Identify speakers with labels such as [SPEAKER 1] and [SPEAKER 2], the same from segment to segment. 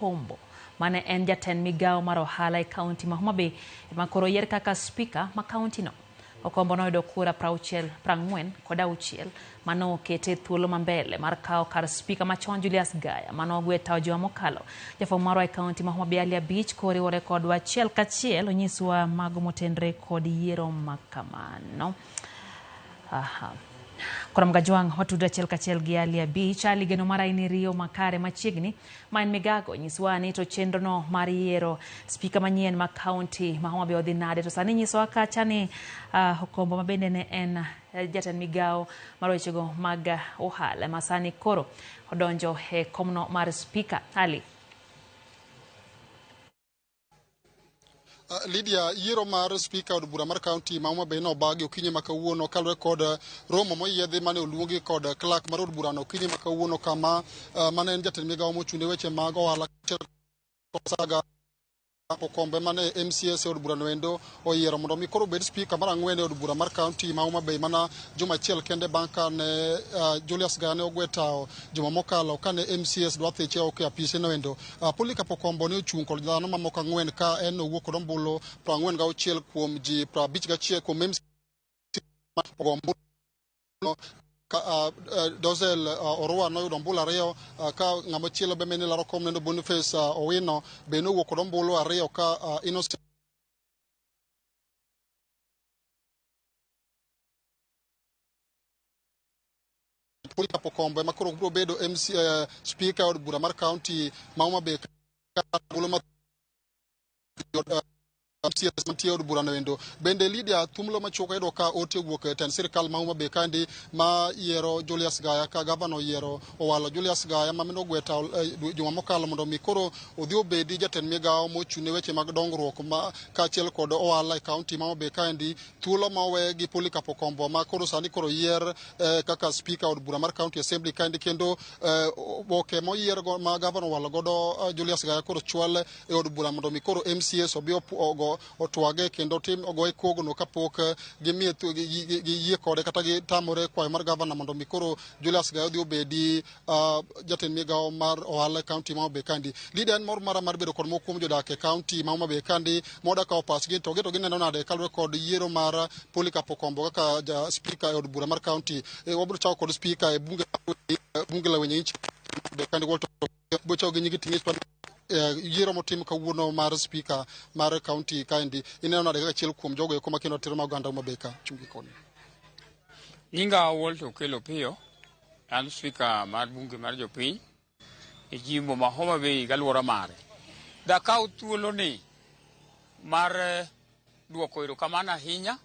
[SPEAKER 1] Okombo mane en jatend migawo mar ohala e kaunti ma Homa Bay ema koro oyier kaka spika ma kaunti no. Okombo noyudo kura prauchiel, prang'wen kod auchiel mano okete thuolo ma mbele mar kawo kar spika machon Julius Gaya mane ogwe tao juma mokalo. Jafwambo marwa e kaunti ma Homa Bay Ali Abich koriwore kodwa achiel kachiel onyiswa mago motenre kod yiero ma kamano. Aha. Koro Mgajwang' watudre achiel kachiel gi Ali Abich. Ali, geno mara in iriyo makare machiegni ma en Migago nyiswa ni to chenrono mar yiero spika manyien ma kaunti ma Homa Bay odhi nade, to sani nyisowa kacha ni Okombo ma bende ne en jatend migawo mar wechego mag ohala ma sani koro odonjo e komno mar spika. Ali.
[SPEAKER 2] Lydia, yiero mar spika od bura mar kaunti ma Homa Bay nobagi okinyi ma kawuono kaluwore kod romo moyiedhi mane oluongi kod clerk mar od burano okinyi ma kawuono kama mane en jatend migawo mochung' ne weche mag ohala Saga Okombe mane MCS e od burano endo oyiero mondo mi koro obed spika mar ang'wen e od bura mar kaunti ma Homa Bay mana juma achiel kende bang' kane Julius Gaya ne ogwe tao juma mokalo kane MCS dwa thiche oko e apise no endo. Polycarp Okombo ne ochung' kod dhano mamoko ang'wen ka en owuok kod ombulu 46 kuom ji 51 kuom MCS ogo ombulu ka Dozel Orua noyudo ombulu 2 ka ng'ama chielo be mane laro kom nendo Boniface Owino be nowuok kod ombulu 2 ka Innocent Polycarp Okombo ema koro biro bedo MC speaker od bura mar kaunti ma Homa Bay ombulu ma MCS mantie od burano endo. Bende Lydia Thumlo machuok ayudo ka ote owuok e tend sirikal ma Homa Bay kaendi ma yiero Julius Gaya ka gavana oyiero owalo Julius Gaya ma mane ogwe tao juma mokalo mondo mi koro odhi obedi jatend migawo mochung' ne weche mag dongruok ma kaachiel kod ohala e kaunti ma Homa Bay kaendi. Thuolo ma owe gi Polycarp Okombo ma koro sani koro yier kaka speaker od bura mar County Assembly kaendi kendo oboke moyier go ma gavana owalo godo Julius Gaya koro chwal e od bura mondo mi koro MCS obi ogo otwage kendo tim ogoye kogno kapok gimiye giyie kode kata gitamore kwayo mar gavana mondo mi koro Julius Gaya odhi obedi jatend migawo mar ohala e kaunti ma Homa Bay kaendi. Lydia, en mor mara mar bedo kod moko kuom jodak e kaunti ma Homa Bay kaendi moda kawo pachgi to gi gineno nade kaluwore kod yiero mar Polycarp Okombo kaka ja speaker e od bura mar kaunti. Wabiro chako kod speaker e bunge bunge la wenye nchi kaendi Walter biro chako gi nyingi ting'ich yiero motim kawuono mar speaker mar kaunti kaendi. Ineno nade kaka achiel kuom jogo eko makendo ratiro mag oganda Homa Bay ka chungi koni?
[SPEAKER 3] Nyinga Walter Okello Opiyo, an speaker mar bunge mar jopiny e jimbo ma Homa Bay gi alwora mare. Dakaw thuoloni mar duoko erokamano ahinya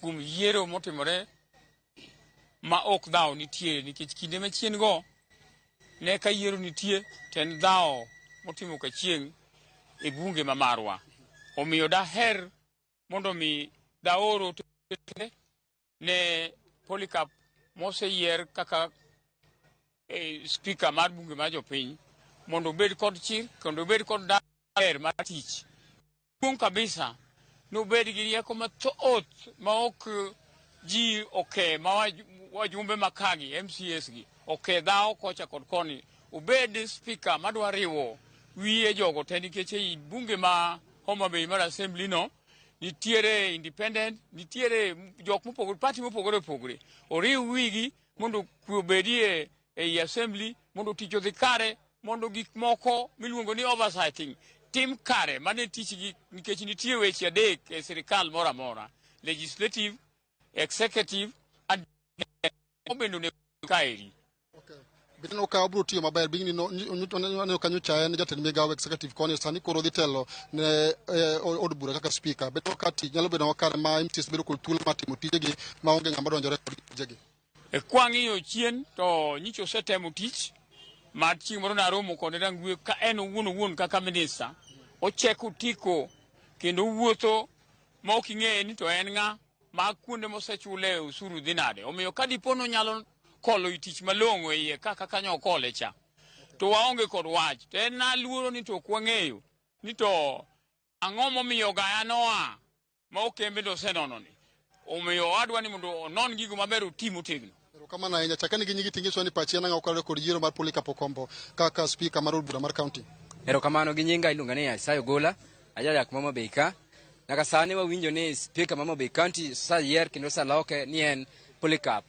[SPEAKER 3] kuom yiero motimore ma ok dhawo nitie nikech kinde machien go ne ka yiero nitie to en dhawo motimo kachieng' e bunge ma marwa. Omiyo daher mondo mi daor ote ne Polycarp moseyier kaka speaker mar bunge mar jopiny mondo obed kod chir kendo obed kod ber mar tich. Duong' kabisa nobed gi rieko mathoth ma ok ji oke ma wajumbe makagi MCS gi oke dhawo kocha kod koni. Obed speaker madwa riwo wiye jogo te nikech ei bunge ma Homa Bay mar assembly no nitiere independent, nitiere jok mopogore, party mopogore opogore. Oriw wigi mondo kwe obedie ei assembly mondo tich odhi kare, mondo gik moko miluongo ni oversighting tim kare. Mano e tichgi nikech nitie weche adek e sirikal moro amora: legislative, executive and bende onego kaeri.
[SPEAKER 2] Okay. Bineno ka obiro tiyo maber bingni no aneno kanyo cha en jatend migawo executive koni sani koro dhi telo ne od bura kaka speaker. Bedo ka tich nyalo bedo makare ma MCS bedo kod thuolo mar timo tijegi maonge ng'ama donjore kod tijegi.
[SPEAKER 3] Kwang'iyo chien to nyicha osetemo tich mar chieng' moro naromo kode Rangwe ka en owuon owuon kaka minista ocheko otiko kendo owuotho ma ok ing'eye ni to en ng'a ma kuonde mosechule osuru dhi nade. Omiyo ka dipo nonyalo kolo i tich malong'o e iye ka kaka nyo okole cha to waonge kod wach. To en naluoro ni to ok wang'eyo ni to ang'o momiyo Gaya noa ma ok en bende osenono ni. Omiyo adwa ni mondo onon gigo maber oti motegno.
[SPEAKER 2] Erokamano ahinya. Chakani gi nyigi tingiswa ni pachi en ang'o kaluwore kod yiero mar Polycarp Okombo kaka speaker mar od bura mar kaunti?
[SPEAKER 4] Erokamano gi nyinga iluonga ni Isaiah Ogola, ajadak ma Homa Bay ka. Nyaka sani wawinjo ni speaker ma Homa Bay County oseyier kendo oseloke ni en Polycarp.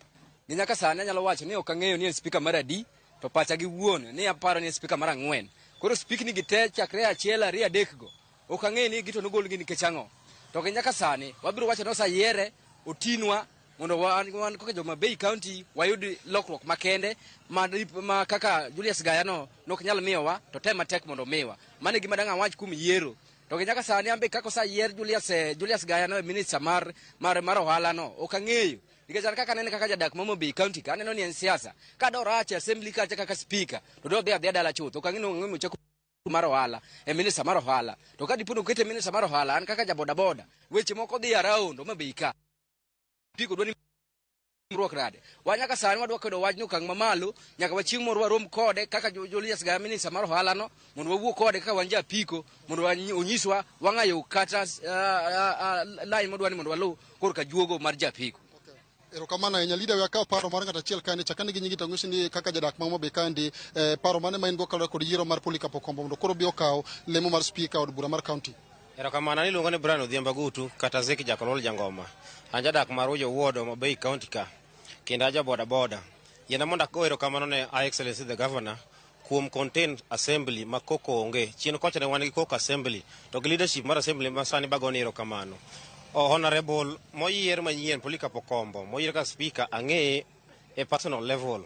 [SPEAKER 4] Gi nyaka sani anyalo wacho ni ok ang'eyo ni en speaker mar adi, to pacha gi wuon ni aparo ni en speaker mar ang'wen. Koro speaker gi te chakre achiel, ariyo, adek go, ok ang'eyo ni gito nogolgi nikech ang'o. To gi nyaka sani wabiro wacho ni oseyiere, otinwa mondo wan kaka jo Homa Bay County wayud lokruok makende ma kaka Julius Gaya no nok nyal miyowa to tem matek mondo omiwa. Mano e gima dang' awach kuom yiero. To gi nyaka sani an be kaka oseyier Julius Gaya no e minister mar ohala no ok ang'eyo. Nikech an kaka anene kaka jadak ma Homa Bay County ka aneno ni en siasa. Ka dorach e assembly kacha kaka speaker to dodhi adhiya dala chuth. Ok ang'eyo ni ang'o mochako mar ohala e minister mar ohala. To ka dipo ni okete minister mar ohala an kaka ja boda boda weche moko dhi around Homa Bay ka. Piko dwa ni rwak nade. Wan nyaka sani wadwa kwedo wachno okang' mamalo nyaka wachieng' moro warom kode kaka Julius Gaya minister mar ohala no mondo wawuo kode kaka wan japiko mondo onyiswa wang'ayo kata line modwa ni mondo waluw korka juogo mar japiko.
[SPEAKER 2] Erokamano ahinya Lydia, we akaw paro mar ng'ato achiel kaendi chakani gi nyingi to ang'isi ni kaka jadak ma Homa Bay kaendi paro mane ma in go kaluwore kod yiero mar Polycarp Okombo mondo koro obi okaw lemo mar speaker od bura mar county.
[SPEAKER 5] Erokamano, an iluonga ni Brian Odhiambo Agutu kata Zeki Jakolol Jangoma. An jadak mar Ujo Ward, Homa Bay County ka, kendo an ja boda boda. Yiena mondo ago erokamano ne Her Excellency the Governor kuom contain assembly ma koko onge. Chien kocha ne wan gi koko assembly, to gi leadership mar assembly ma sani bagone erokamano. Honorable moyier manyien Polycarp Okombo, moyier kaka speaker, ang'eye e personal level.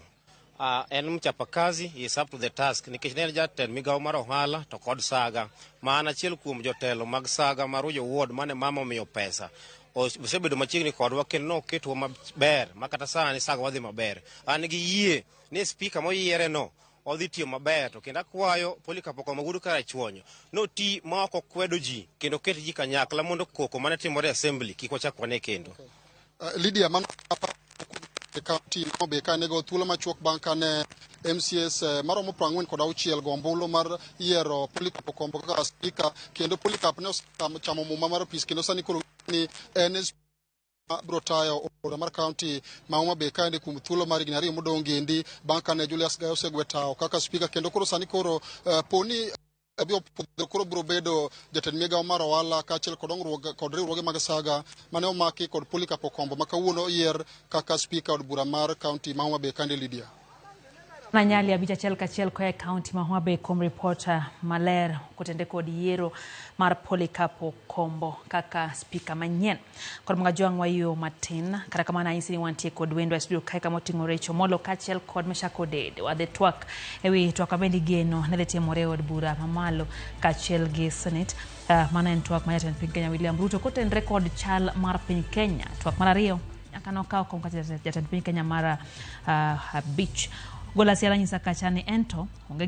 [SPEAKER 5] En mchapakazi, he is up to the task nikech ne en jatend migawo mar ohala to kod saga ma an achiel kuom jotelo mag saga mar Ujo Ward mane mama omiyo pesa. Osebedo machiegni kodwa kendo noketwa maber ma kata sani saga wadhi maber. An gi yie ni speaker moyiere no odhi tiyo maber to kendo akwayo Polycarp Okombo wuod Karachuonyo noti ma ok okwedo ji kendo ket ji kanyakla mondo koko mane timore e assembly kik wachak wane kendo.
[SPEAKER 2] Lydia, mano e county ma Homa Bay ka nego thuolo machuok bang' kane MCAs maromo 46 go ombulu mar yiero Polycarp Okombo kaka speaker kendo Polycarp ne osechamo muma mar ofis kendo sani koro ni en biro tayo od mar county ma Homa Bay kaendi kuom thuolo mar higni 2 modong' endi bang' kane Julius Gaya osegwe tawo kaka speaker kendo koro sani koro poni obiro koro biro bedo jatend migawo mar ohala kaachiel kod dongruok kod riwruoge mag saga mane omaki kod Polycarp Okombo ma kawuono oyier kaka speaker od bura mar county ma Homa Bay kaendi Lydia.
[SPEAKER 1] Nanyali abich achiel kachiel koa e county ma Homa Bay kuom ripot maler kotende kod yiero mar Polycarp Okombo kaka speaker manyien. Kod mga jwang' wayo matin, kata kamano anyisi ni wantie kod wendo e studio kae kama oting'o Rachel Omolo kaachiel kod Meshak Odede. Wadhi twak ewi twak mabende igeno ne dhi timore e od bura mamalo kaachiel gi Senate. Mano en twak ma jatend piny Kenya William Ruto kotenre kod chal mar piny Kenya. Twak mar ariyo nyaka nokaw kom kaka jatend piny Kenya mar 5. Gola siala nyisa kacha ni ento onge